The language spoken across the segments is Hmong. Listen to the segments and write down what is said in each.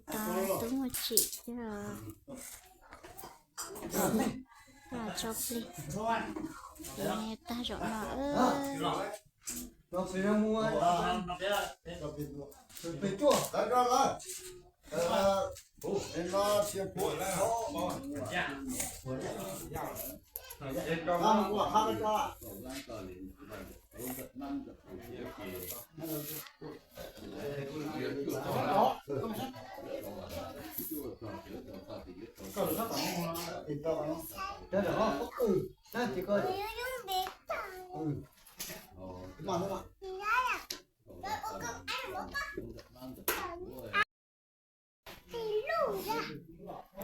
Tau tub muaj tsim thiab os. Los tso plig. Tag zaum no.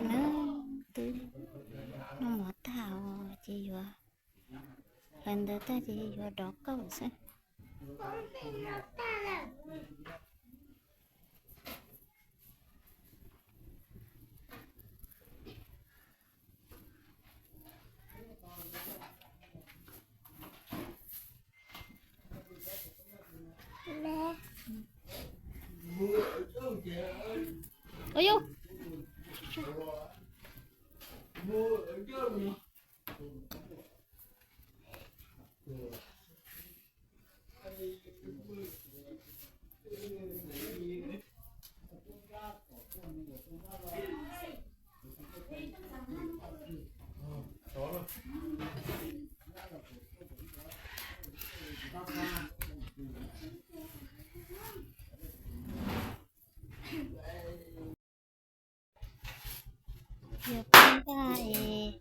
Nws twb noj mov tag os, ces yuav, hlawv ntawd tag ces yuav dov kauj xwb. Ua yus. Yog pib npaj es,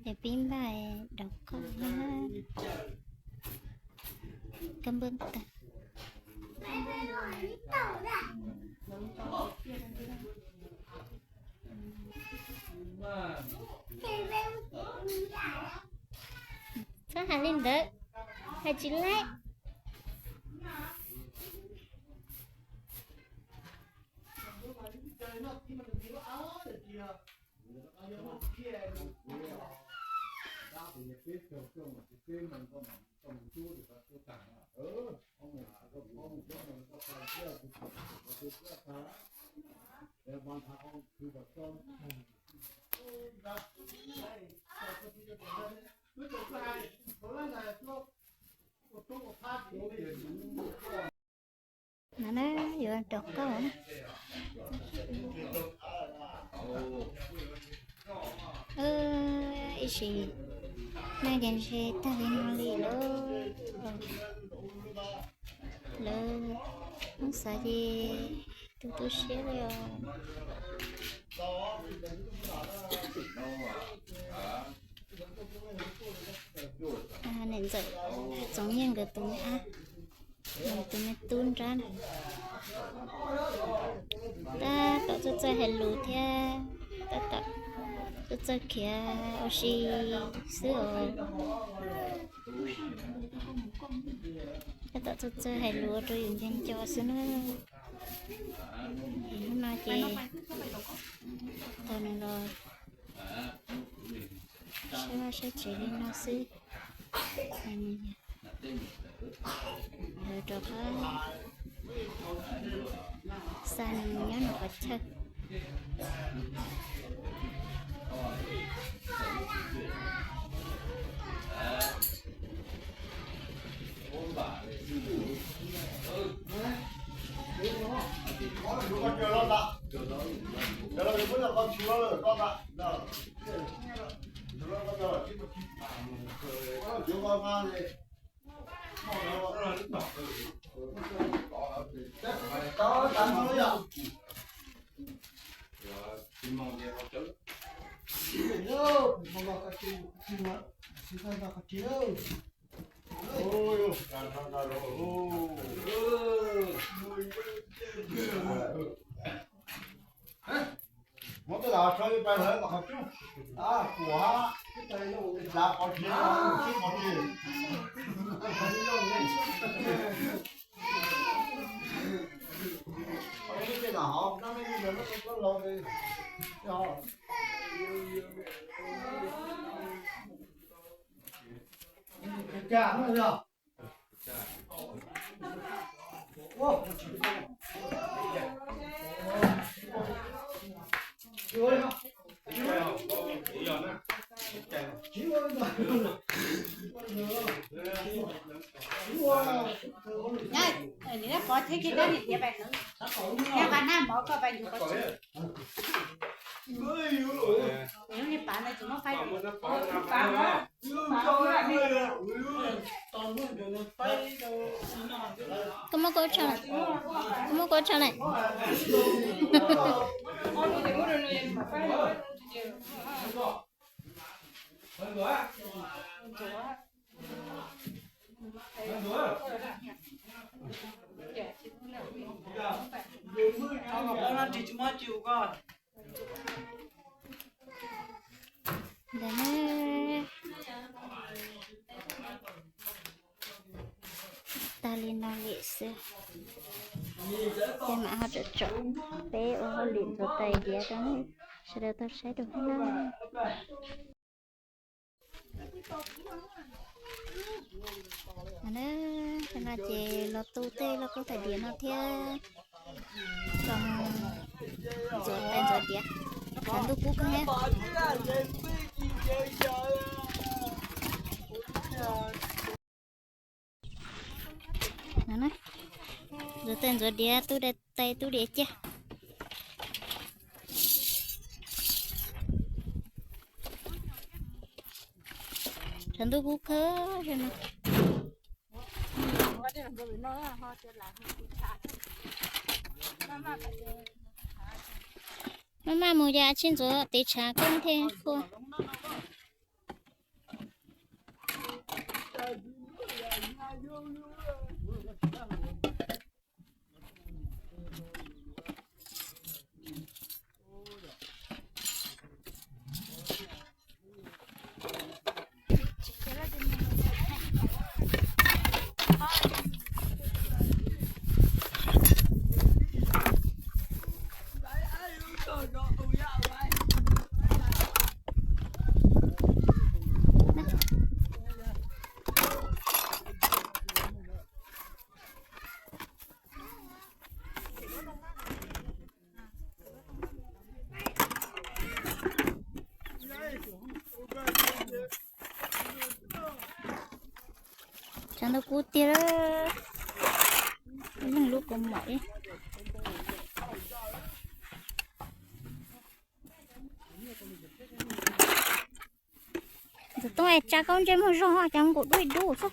yog pib npaj es dov kauj na. Kab npab tag. Txhob hais li ntawd, hais tsis laib. No na, yuav dov kauj na. Ib sim neej ces ntshe tag li no li lawm. Lawv hnub xav ces tu tu siab li os. Niam ntxawm Txoov Nyiaj nkawd tus me ab, tus me tub nrab na, tab tom txawj txawj hais lus thiab, tab tom txawj txawj khiav ua si xwb os. Tab tom txawj txawj hais lus ua rau yus nco nco xwb na. Hnub no ces tau nws los saib vaj saib tsev li no xwb. Lawv rov qab xa nws nyob nws qhov chaw. Muab tej zaum tso pais lawv qhov cub, kuam, tib qhov tsis, tib qhov tsis. Tej zaum hov no me li ntawd muab tso laus li. Cas no yog. Koj muab koj tshaj lawm, koj muab koj tshaj lawm. Ntawm ne, tag li no lawm xwb. Ces mam ho tsom tsom, peb ua hauj lwm ntxuav tais diav rau nej sawv daws tau saib dua na. Tam no ces los tu tej lauj kaub tais diav no thiab los ntxuav tais ntxuav diav, tshav ntuj kub kawg thiab. Ntxuav tais ntxuav diav, tu tais tu diav cia. Tshav ntuj kub kawg no. Maj maj mus ces tsis ntxuav tiv tshav koj thiaj fua. Tshav ntuj kub tiag, yeej lub kaus mom ib. Ntxawm Tooj es tsa koj ntsej muag zog cas nkaus dub dub xwb.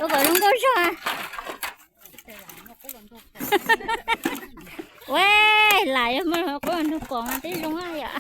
Ua kom zoo nkauj zog. Ua, lam yog muaj qub nrog pom mas twb zoo yom.